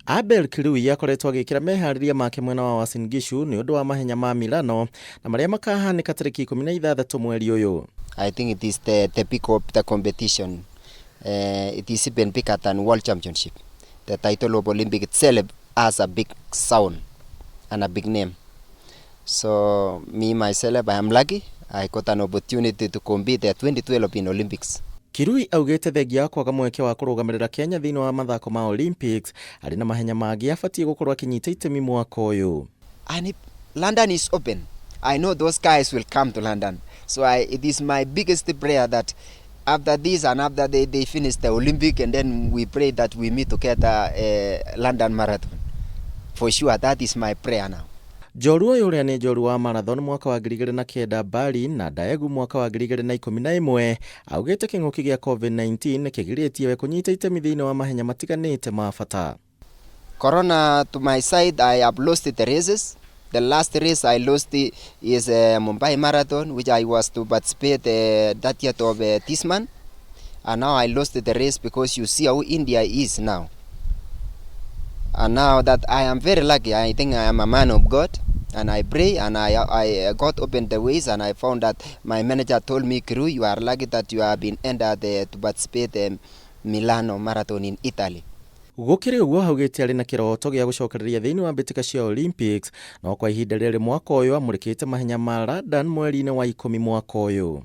Abel Kirui akoretwo agĩkĩra meharĩria make mwena wa Uasin Gishu nĩ ũndũ wa mahenya ma Milano na marĩa makahanĩka tarĩki 16 mweri ũyũ. I think it is the peak of the competition. It is even bigger than World Championship. The title of Olympic itself has a big sound and a big name. So me myself, I am lucky. I got an opportunity to compete at 2012 in Olympics. Kirui augĩte thengia wa kwaga mweke wa kũrũgamĩrĩra Kenya thĩinĩ wa mathako ma Olympics, arĩ na mahenya mangĩ abatiĩ gũkorwo akĩnyita itemi mwaka ũyũ. And if London is open, I know those guys will come to London. So it is my biggest prayer that after this and after they finish the Olympic, and then we pray that we meet together London Marathon. For sure, that is my prayer now. Njorua ũyũ ũrĩa nĩ njorua wa marathon mwaka wa 2009 Berlin na Daegu mwaka wa 2011 augĩte kĩng'ũki gĩa COVID-19 kĩgirĩtie we kũnyita itemi thĩinĩ wa mahenya matiganĩte ma bata. Corona to my side, I have lost the races. The last race I lost is Mumbai Marathon, which I was to participate 30th of this month. And now I lost the race because you see how India is now. And now that I am very lucky, I think I am a man of God, and I pray, and I God opened the ways, and I found that my manager told me, "Kirui, you are lucky that you have been entered to participate in Milano Marathon in Italy." Gũkĩrĩ ũguo, augĩte arĩ na kĩroto gĩa gũcokereria thĩinĩ wa mbĩtĩka cia Olympics, no kwa ihinda rĩrĩ mwaka ũyũ amũrĩkĩte mahenya ma London mweri-inĩ wa 10 mwaka ũyũ.